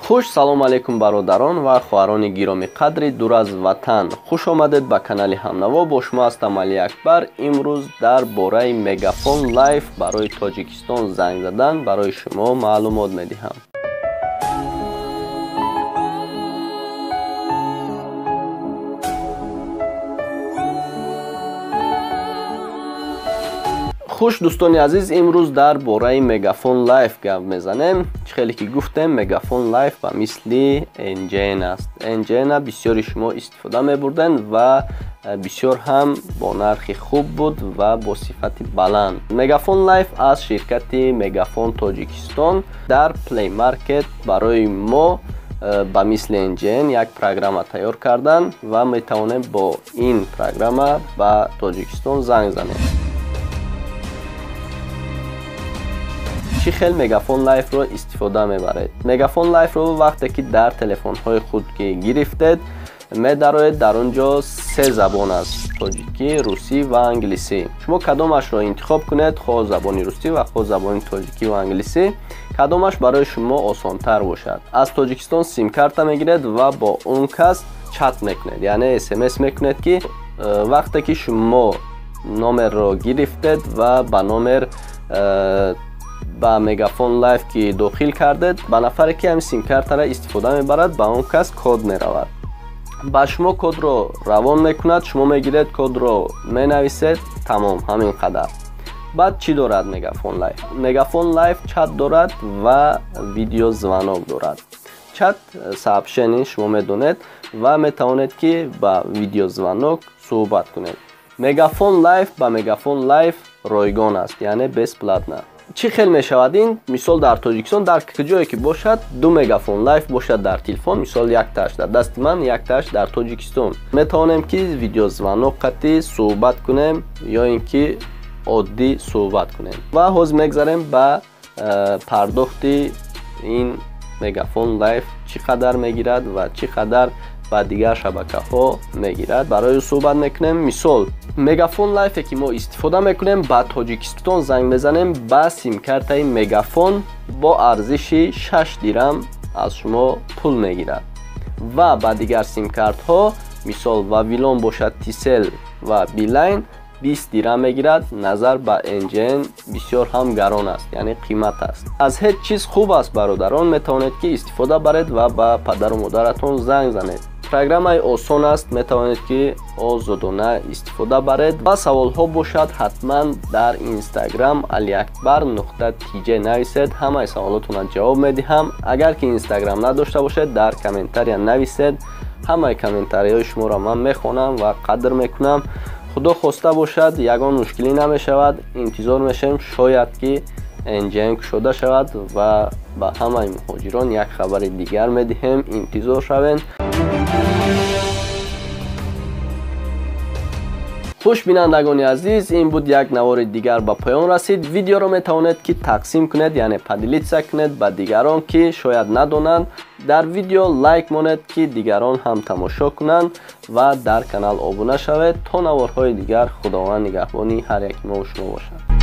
Хуш салом алейкум бародарон ва хоҳарони гиромӣ қадри дур аз ватан. Хуш омадед ба канали Ҳамнаво. Бо шумо ҳастам Али Акбар. Имрӯз дар бораи Мегафон Лайф барои Тоҷикистон занг задан барои шумо маълумот медиҳам. Хуш дӯстони азиз, имрӯз дар бораи Мегафон Лайф гап мезанем. Чӣ хеле ки гуфтем, Мегафон Лайф ба мисли NGN аст. NGN-а бисёри шумо истифода мебурданд ва бисёр ҳам бо нархи хуб буд ва бо сифати баланд. Мегафон Лайф аз ширкати Мегафон Тоҷикистон дар Play Market барои мо ба мисли NGN як программа тайёр карданд ва метавонем бо ин программа ба Тоҷикистон занг занем. Чӣ хел Мегафон Лайфро истифода мебаред? Мегафон Лайфро вақте ки дар телефонҳои худ ки гирифтед, медароед, дар он ҷо се забон аст: тоҷикӣ, русӣ ва англисӣ. Шумо кадомашро интихоб кунед, хоҳ забони русӣ ва хоҳ забони тоҷикӣ ва англисӣ, кадомаш барои шумо осонтар бошад. Аз Тоҷикистон симкарта мегиред ва бо он кас чат мекунед, яъне смс мекунед, ки вақте ки шумо номерро гирифтед ва ба номер ба Мегафон Лайф ки дохил кардед, ба нафаре ки ҳамин симкартара истифода мебарад, ба он кас код меравад. Ба шумо кодро равон мекунад, шумо мегиред, кодро менависед, тамом, ҳамин қадар. Баъд чӣ дорад Мегафон Лайф? Мегафон Лайф чат дорад ва видеозвонок дорад. Чат сообщение шумо медонед ва метавонед ки ба видеозвонок суҳбат кунед. Мегафон Лайф ба Мегафон Лайф ройгон аст, яъне бесплатно. Чӣ хел мешавад ин? Мисол дар Тоҷикистон дар куҷое ки бошад, ду Мегафон Лайф бошад дар телефон, мисол яктааш дар дасти ман, яктааш дар Тоҷикистон. Метавонем ки видеозвонок қатӣ суҳбат кунем ё ин ки оддӣ суҳбат кунем. Ва ҳозир мегзарем ба пардохти ин Мегафон Лайф чӣ қадар мегирад ва чӣ қадар ба дигар шабакаҳо мегирад. Барои суҳбат мекунем. Мисол Мегафон Лайфе ки мо истифода мекунем, ба Тоҷикистон занг мезанем, ба симкартаи Мегафон бо арзиши 6 дирам аз шумо пул мегирад ва ба дигар симкартҳо, мисол Вавилон бошад, Тисел ва Билайн 20 дирам мегирад. Назар ба NGN бисёр ҳам гарон аст, яъне қимат аст. Аз ҳеҷ чиз хуб аст бародарон, метавонед ки истифода баред ва ба падару модаратон занг занед. Программаи осон аст, метавонед ки озодона истифода баред. Ва саволҳо бошад, ҳатман дар Instagram aliakbar.tj нависед, ҳамаи саволотонро ҷавоб медиҳам. Агар ки Instagram надошта бошед, дар комментария нависед, ҳамаи комментарияҳои шуморо ман мехонам ва қадр мекунам. Худо хоста бошад, ягон мушкилӣ намешавад. Интизор мешавем, шояд ки NGN кушода шавад ва ба ҳамаи муҳоҷирон як хабари дигар медиҳем. Интизор шавед. Хуш бинандагони азиз, ин буд як навори дигар ба поён расид. Видеоро метавонед ки тақсим кунед, яъне поделиться кунед ба дигарон ки шояд надонанд. Дар видео лайк монед ки дигарон ҳам тамошо кунанд ва дар канал обуна шавед. То наворҳои дигар Худованд нигаҳбони ҳар яки мо ва шумо бошад.